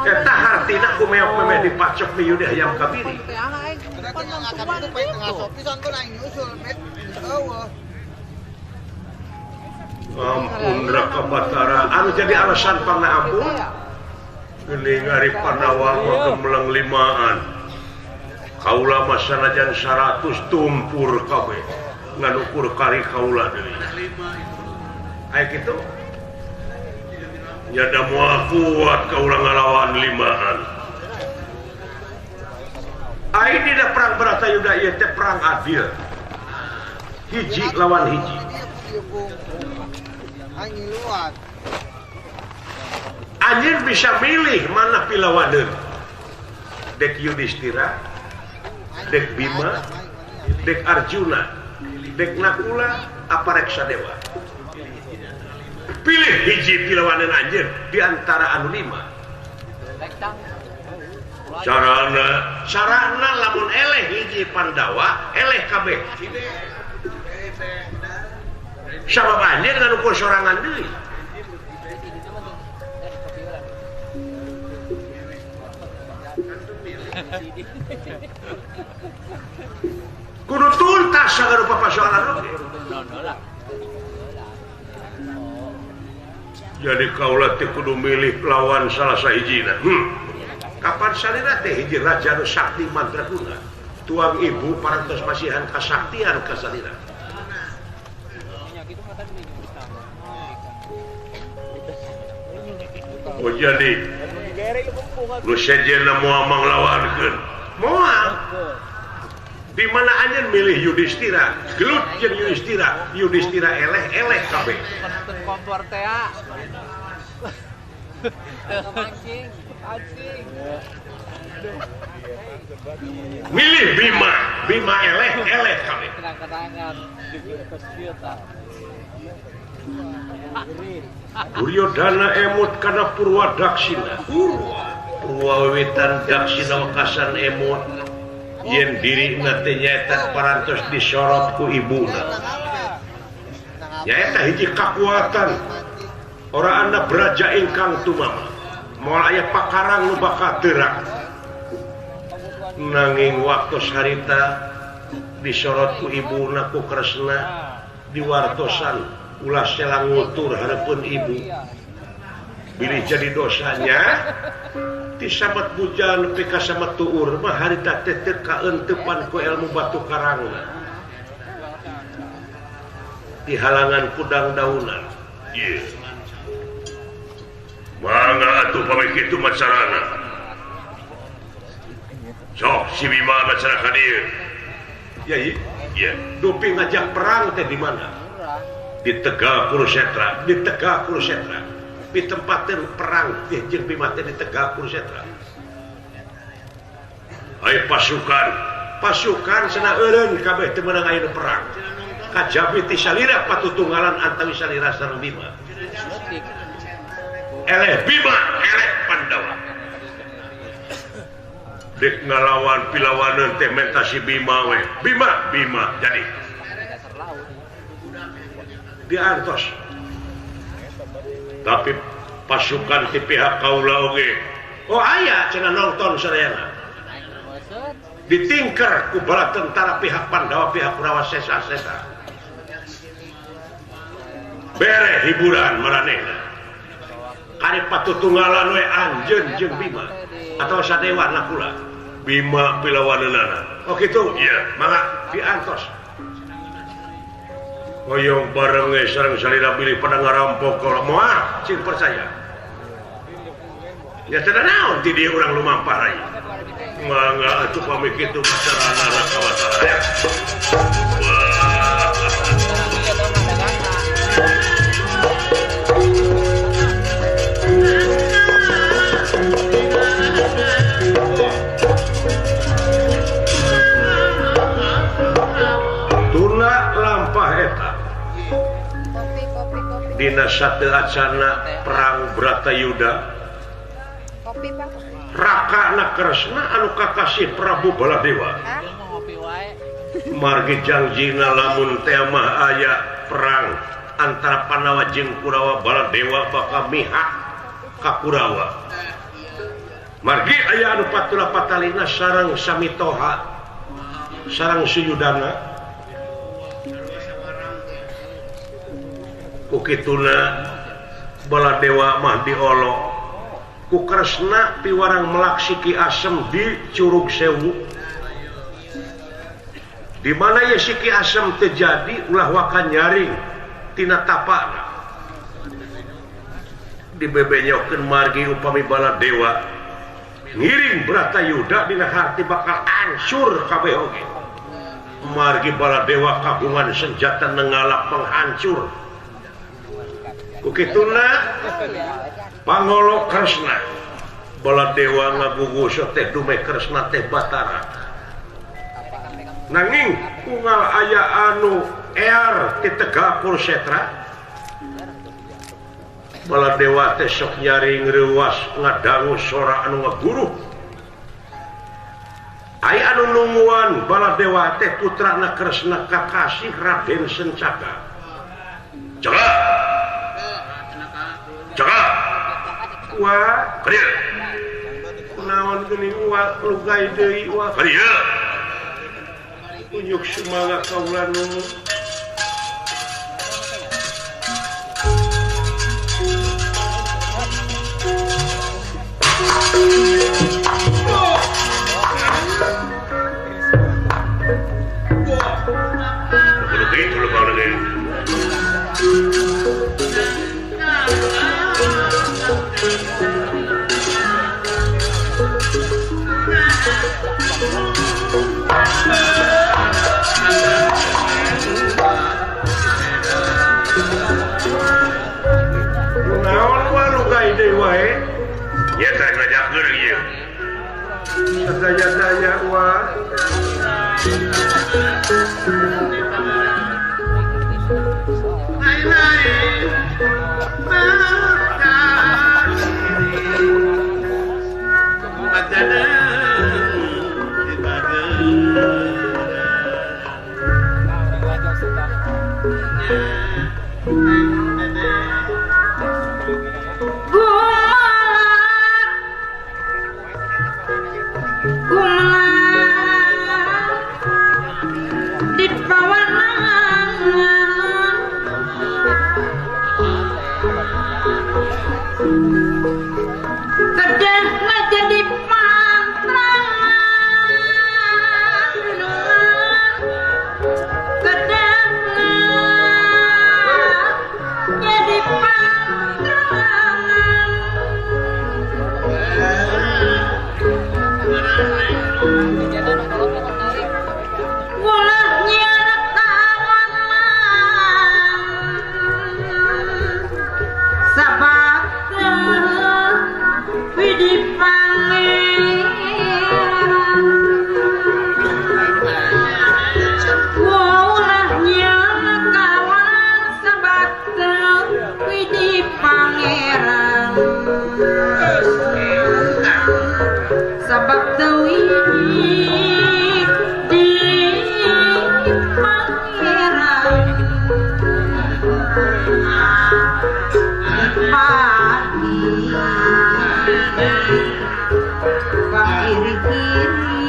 Eta hartina ku meok memeh dipacok miyude hayam kabiri. Ampun Raka Batara, anu jadi alasan pangna ampun? Geuning ari Pandawa mah gemeleng limaan. Kaula mah sanajan 100 tumpur kabeh. Ngan ukur kari kaula deui. Aya kitu? Nya da moal kuat kaula ngalawan limaan. Ai dina perang Bratayuda ieu teh perang adil. Hiji lawan hiji. Anjeun bisa milih mana pilawadeun. Dek Yudhistira, dek Bima, dek Arjuna, dek Nakula, apa rek Sadewa. Pilih hiji pilawadeun anjeun di antara anu lima. Carana lamun eleh hiji Pandawa, eleh kabeh. Sabab anjeun nganukur sorangan deui. Kudu tuntas sagarupa pasoalan oge. Jadi kaula teh kudu milih lawan salah sahijina. Kapan salira teh hiji raja nu sakti mandraguna. Tuang ibu parantos masihan kasaktian ka salira. Oh jadi lu sejenna moal manglawankeun. Moal. Di mana anjeun milih Yudhistira, gelut jeung Yudhistira, Yudhistira eleh-eleh kabeh. Kompor teh. Milih Bima, Bima eleh-eleh kabeh. Duryodhana emut kana Purwa Daksina. Purwa wiwitan Daksina wekasan emut. Yen dirina teh nyaeta parantos disorot ku ibuna. Nyaeta hiji kakuatan ora anda beraja ingkang tumama. Moal aya pakarang nu bakal teurak. Nanging waktu harita disorot ku ibuna ku Kresna diwartosan ulah selang ngutur hareupeun ibu. Bilih jadi dosanya tisamet bujal nepi ka samet tuur mah harita teh teu kaeuntepan ku ilmu batu karangna. Di halangan kudang daunan. Ieu. Mangga atuh pamit kitu macarana. Sok si Bima macara ka dieu. Yai, ieu dupi ngajak perang teh di mana? Di Tegal Kurusetra, di Tegal Kurusetra. Ditempatin perang teh jeung Bima teh di Tegal Kurusetra. Ai pasukan, pasukan cenah eureun kabeh teu meunang aya perang. Kajabi ti salira patutunggalan antawi salira sareng Bima. Eleh Bima, eleh Pandawa. Dek ngalawan pilawaneun teh menta si Bima we. Bima, Bima jadi. Diantos. Tapi pasukan ti pihak kaula oge. Oh aya cenah nonton sadayana. Ditingker ku bala tentara pihak Pandawa pihak Kurawa sesa-sesa. Bere hiburan maranehna. Kari patutunggalan we anjeun jeung Bima atau Sadewa Nakula. Bima pilawaneunana. Oh kitu? Iya, mangga diantos. Hoyong bareng we sareng salira bilih pada ngarampok kaula moal cing percaya. Ya teu naon ti dieu urang lumampah rai. Mangga atuh pamit kitu macarana raka batara. Tuna lampah eta. Dina sateuacana perang Bratayuda. Rakana Kresna anu kakasih Prabu Baladewa. Margi jangjina lamun teh mah aya perang antara Pandawa jeung Kurawa, Baladewa bakal mihak ka Kurawa. Margi aya anu patula patalina sareng Samitoha sareng Suyudana. Ku kituna Baladewa mah diolok ku Kresna piwarang melak si Ki Asem di Curug Sewu. Di mana ye si Ki Asem terjadi ulah waka nyaring tina tapana. Dibebenyokeun margi upami Baladewa ngiring Bratayuda dina harti bakal hancur kabeh oge. Margi Baladewa kagungan senjata nengalap penghancur. Ku kituna pangolok Kresna Baladewa ngagugus teh dume Kresna teh Batara. Nanging unggal aya anu ear ti Tegal Kurusetra Baladewa teh sok nyaring reuwas ngadangu sora anu ngaguruh. Aya anu nungguan Baladewa teh putrana Kresna kakasih Raden Sencaka. Caka. Caka. Wah, ka dieu. Kunaon geuning wa lugai deui wa. Ka dieu. Unjuk sumangga kaula nu. Kudu kitu leumpang deui. Naon wa lugai deui wae? Nya teh ngajakeun ieu. Sadaya-daya wa. Sabab teuing di pangeran padi kiri-kiri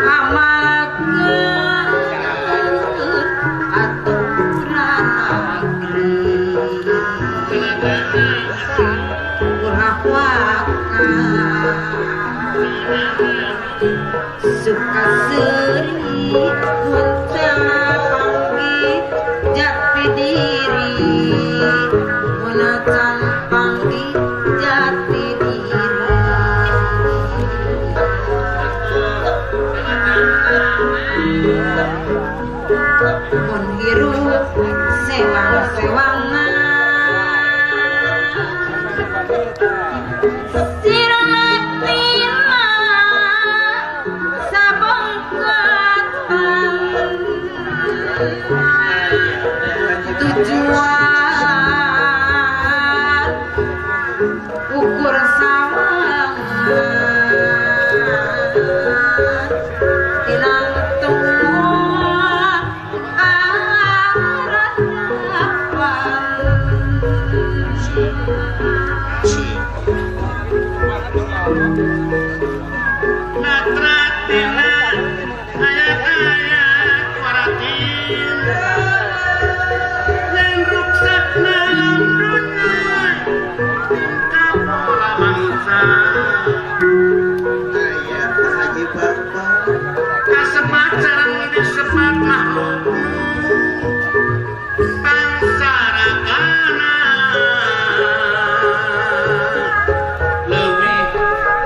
amakeun aturan negeri suka seri panggih jati diri munacan panggih jati diri mun hirup sewang-sewangan tujuan ukur sawangan tinangtung aranapan natratina ayat-ayat waratin yang ruksakna dunya tingkah pola bangsa ayat Haji Bapak kasepat sareng disepat makhluk bangsa rakana leuwih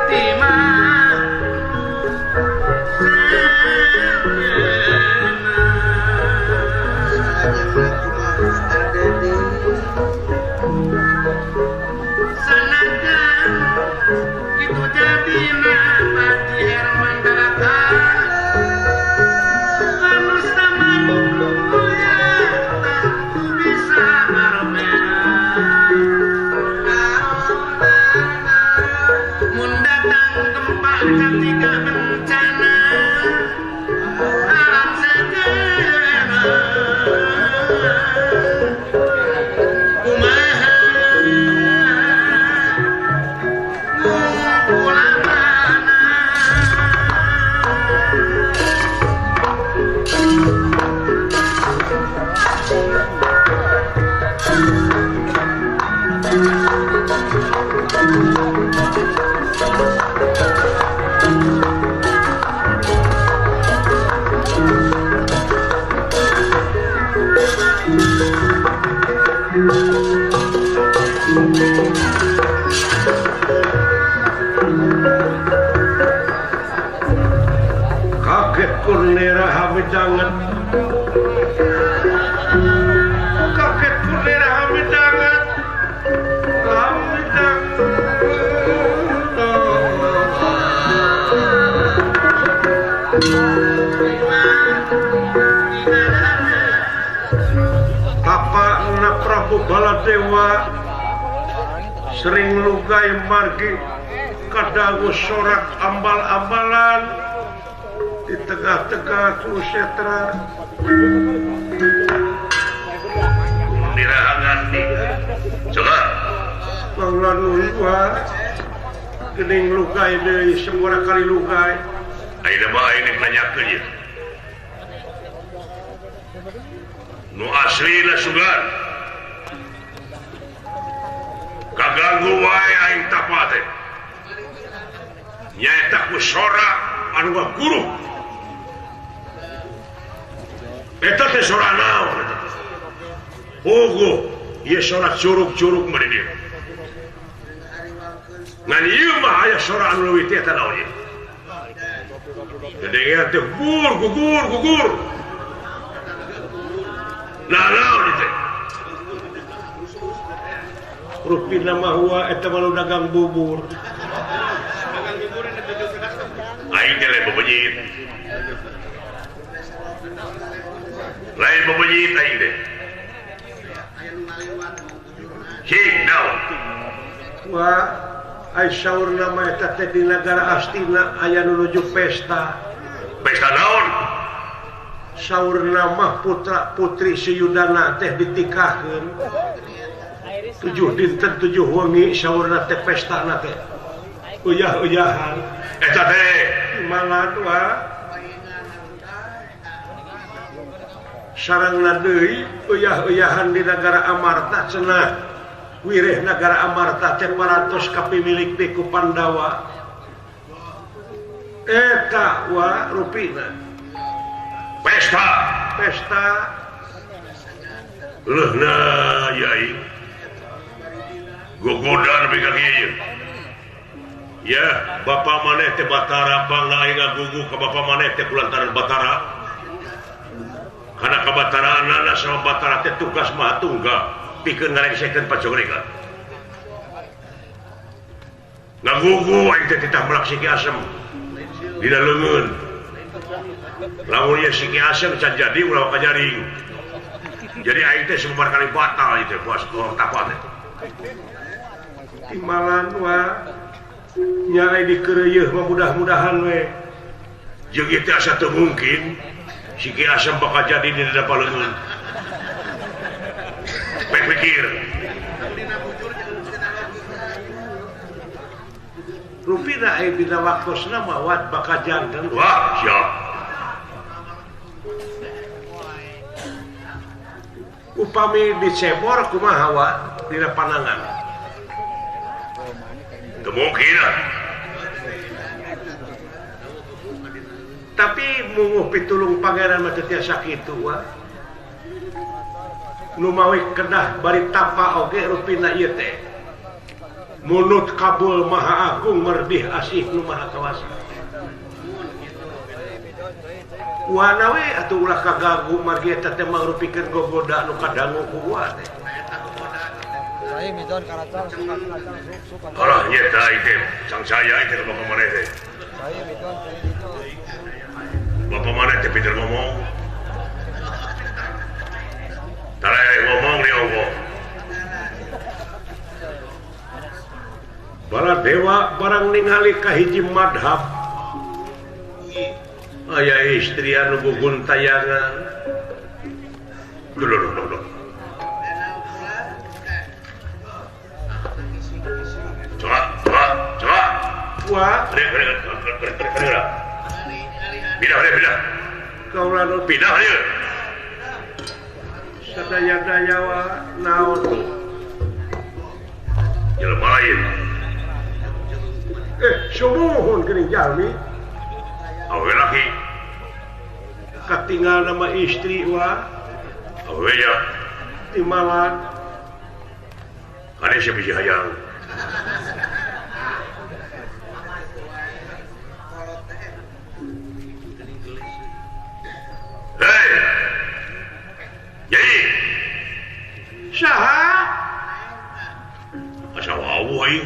ti sanajan kitu jadina Pati Herman Dalaka anu samanukluya tentu bisa ngaromena mun datang gempa katiga bencana alam segera kumaha ngumpulanana Kaget kurnera hamidangan kaget kurnera hamidangan hamidangan Bapak na Prabu Baladewa sering lugai margi kadagu sorak ambal-ambalan di tengah-tengah kusetra dirahangan di coba banglan luwa gening lugai deui sabaraha kali lugai ayeuna mah aing rek nanyakeun ieu nu aslina sugan kaganggu wae aing tapa teh nyaeta ku sora anu guru eta teh sora naon eta teh puguh ieu sora curug-curug mah di dieu ngan ieu mah aya sora anu leuwih teh eta naon ieu gedengean teh gugur gugur gugur nah naon ieu teh rupina mah hua eta mah nu dagang bubur aing teh lain bebenyit lain bebenyit aing teh hing naon Wah, ai saurna mah eta teh di nagara Astina aya nu nuju pesta. Pesta naon? Saurna mah putra putri si Yudana teh ditikahkeun. 7 dinten 7 wengi saurna teh pestana teh. Uyah-uyahan. Eta teh malah wah. Sarangna deui uyah-uyahan di nagara Amarta cenah. Wireh nagara Amarta teh parantos kapimilik deui ku Pandawa. Eta wa rupina. Pesta, pesta. Leuhna yai. Gogodan nepi ka kieu. Ya, bapa maneh teh Batara bangga aing ngagugu ka bapa maneh teh kulantaran Batara. Karena kabataraanana sama Batara teh tugas maha tunggal pikeun ngarengsekeun pacongregan. Ngagugu aing teh titah melak si Ki Asem dina leungeun. Lamun ieu si Ki Asem can jadi ulah kajaring. Jadi aing teh sabar kali batal ieu teh puas tapa teh. Timbalan wa nya ai dikeureuyeun mah mudah-mudahan we. Jeung ieu teh asa teu mungkin si Ki Asem bakal jadi di dina paleungeun. Baik pikir. Rupina ai dina waktosna mah wat bakal janten. Wah, siap. Upami dicebor kumaha wa dina panangan? Teu mungkin. Tapi munguh pitulung pangeran mah teu tiasa kitu wa. Nu mawi kedah bari tapa oge rupina ieu teh. Munut kabul maha agung merdih asih nu maha kawasa. Wana we atuh ulah kagagu margi eta teh mangrupikeun gogoda nu kadangu ku wa teh. Alah nyeta ieu sang saya ieu bapa maneh teh. Bapa maneh teh pinter ngomong. Tara ngomong di Allah. Bala dewa barang ningali ka hiji madhab. Aya istri anu guguntayangan. Duh duh duh duh. Coba, coba, coba. Wah, pindah, pindah. Kaula nu pindah ieu. Sadaya-daya wa naon tuh. Jelema lain. Sumuhun geuning jalmi. Awe laki. Katinggal nama istri wa. Awe ya. Timalan. Kade sia bisi hayang. Hei. Yai. Saha? Asa wawuh aing.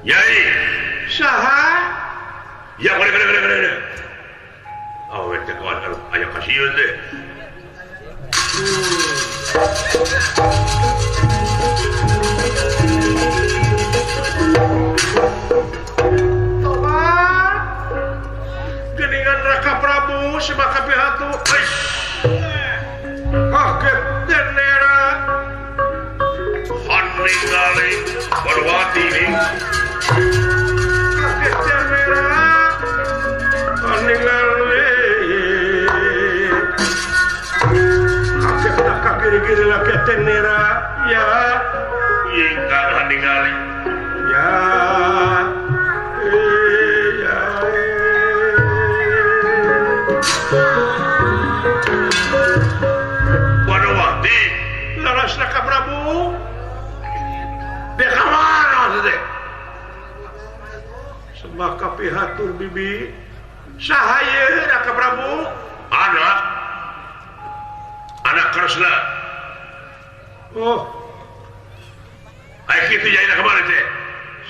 Yai. Saha? Ya, kore kore kore kore. Awe teh kawan aya kasieun teh. Tobat. Geningan Raka Prabu sebab kapihatu. Kaget tenera. Haningali Parwati ning. Kaget tenera. Haningali. Kaget tak kiri-kiri lagi tenera. Ya. Ingkang haningali. Ya. Ya. Wanawati. Laras Raka Prabu. Dia kamana teh? Sembah kapihatur bibi. Saha ieu Raka Prabu? Anak. Anak Kresna. Oh. Ai kitu jaina kamana teh?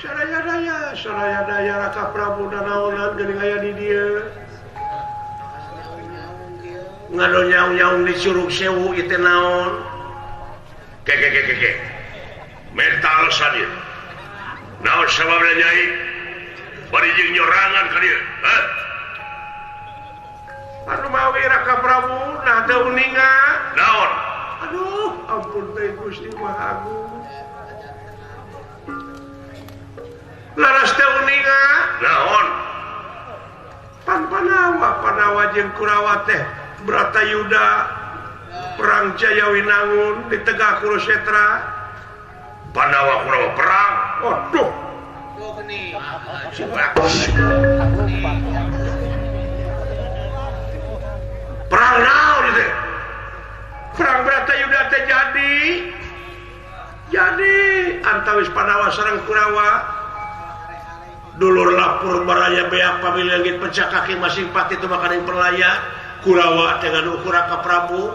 Saraya-daya, saraya-daya Raka Prabu danaonan geuning aya di dieu. Ngado nyaung-nyaung di Curug Sewu ieu teh naon? Ke ke ke ke ke. Menta alasan ieu. Naon sababna Nyai? Bari jeung nyorangan ka dieu, hah? Anu mawi Raka Prabu nah teu uninga. Naon? Aduh, ampun teh Gusti Maha Agung. Laras teu uninga. Naon? Pan Panawa jeung Kurawa teh Bratayuda perang Jayawinangun di Tegak Kurusetra. Pandawa Kurawa perang. Waduh. Perang naon itu? Perang Bratayuda teh jadi. Jadi antawis Pandawa sareng Kurawa. Dulur lapur baraya beak pamilangit pencak kaki masing pati teu makaning perlaya. Kurawa dengan ukur Raka Prabu,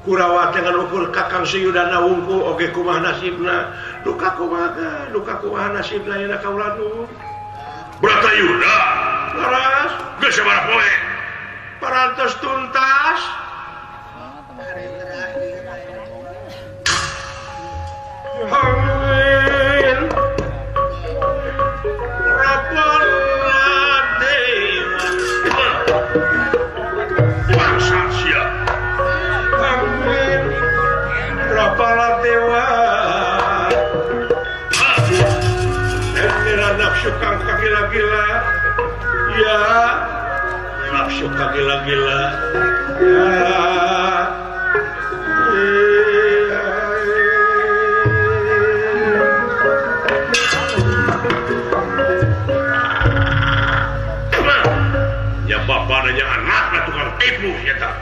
Kurawa dengan ukur Kakang Suyudana wungkul oge kumaha nasibna, duka kumaha nasibna yeuna kaula nu. Bratayuda laras geus sabaraha poe? Parantos tuntas. Hangin Rapala Dewa Bangsa sia. Hangin Rapala Dewa. Nira nafsu kang kagila-gila. Ya nafsu kagila-gila. Ya. Ya bapak nanya anak lah tukang tipu ya tak.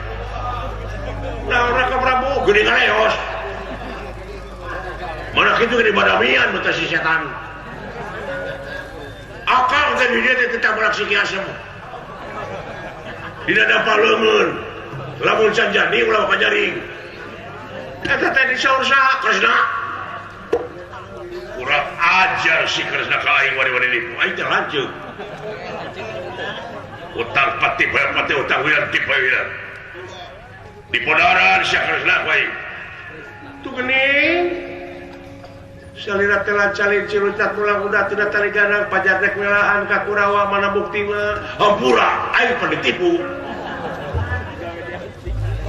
Nah Raka Prabu gede ngaleos. Mana kitu gede badamian beta si setan. Akang teh di dieu teh tetap beraksi ki asem. Dina dapat leungeun. Lamun can jadi ulah kajaring. Eta teh disaur saha? Kresna. Kurang ajar si Kresna ka aing wani-wani nipu. Aing teh lanceuk. Utang pati bayar pati utang wilan tipe wilan. Di podaran si Kresna ku aing. Tuh geuning. Salira telah calin cirucat pulang udah tidak tali ganang pajar rek welahan ka Kurawa mana buktina. Hampura aing pan ditipu.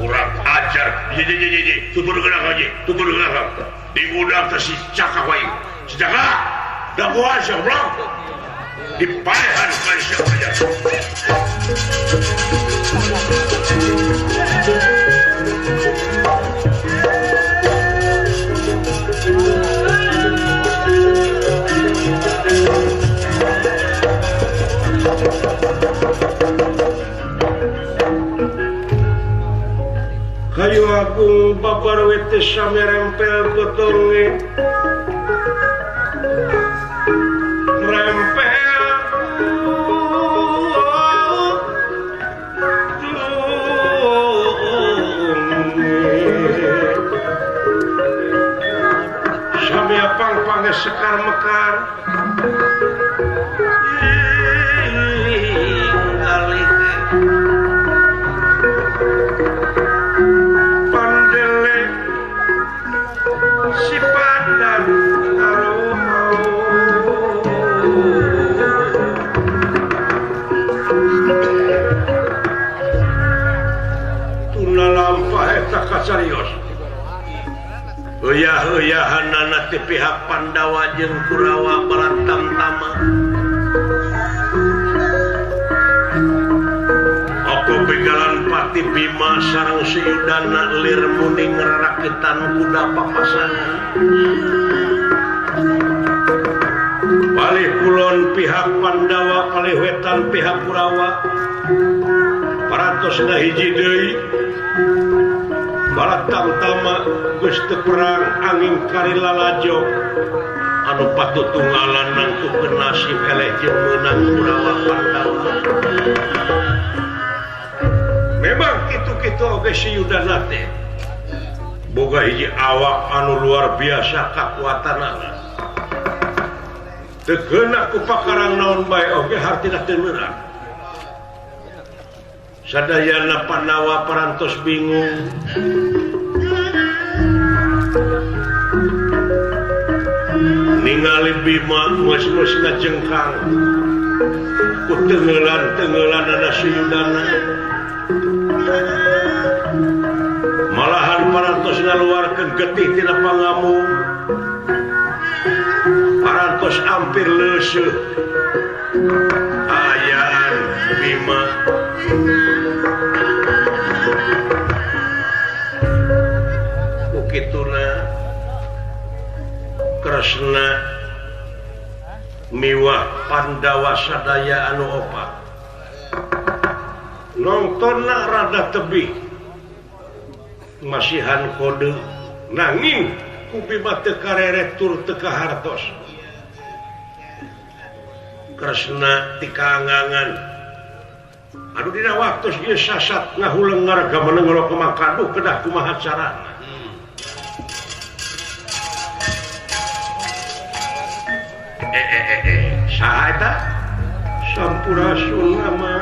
Kurang ajar. Ye ye ye ye tutur geunah aja, tutur geunah. Diudak teh si Caka ku aing. Si Caka dagoan sia goblok. Dipaehan ku aing sia aja. Kayu agung babar wete sami rempel gotonge rempel sami apang-pange sekar mekar pandele si padan aroma tuna lampah eta kacarios heuya-heuyahanana ti pihak Pandawa jeung Kurawa barantamtama. Aku begalan pati Bima sareng Suyudana lir muning rarakitan kuda papasangan. Palih kulon pihak Pandawa, palih wetan pihak Kurawa. Parantos hiji deui. Baratangtama geus teu perang angin kari lalajo. Anu patutunggalan nangtukeun nasib eleh jeung meunang Kurawa Pandawa. Memang kitu-kitu oge si Yudana teh boga hiji awak anu luar biasa kakuatanana. Teu keuna ku pakarang naon bae oge hartina teu meunang. Sadayana Pandawa parantos bingung. Ningali Bima geus-geus ngajengkang. Ku tenggelan-tenggelanana Suyudana. Malahan parantos ngaluarkeun getih tina pangamu. Parantos ampir leuseuh. Ayaan Bima. Kituna Kresna miwah Pandawa sadaya anu opat nongtonna rada tebih masihan kode nanging ku Bima teu kareret tur teu kahartos. Kresna tikaangangan anu dina waktu ieu sasat ngahuleng ngarga meneng rok mangkaduh kedah kumaha carana. Saha eta? Sampurasun ama.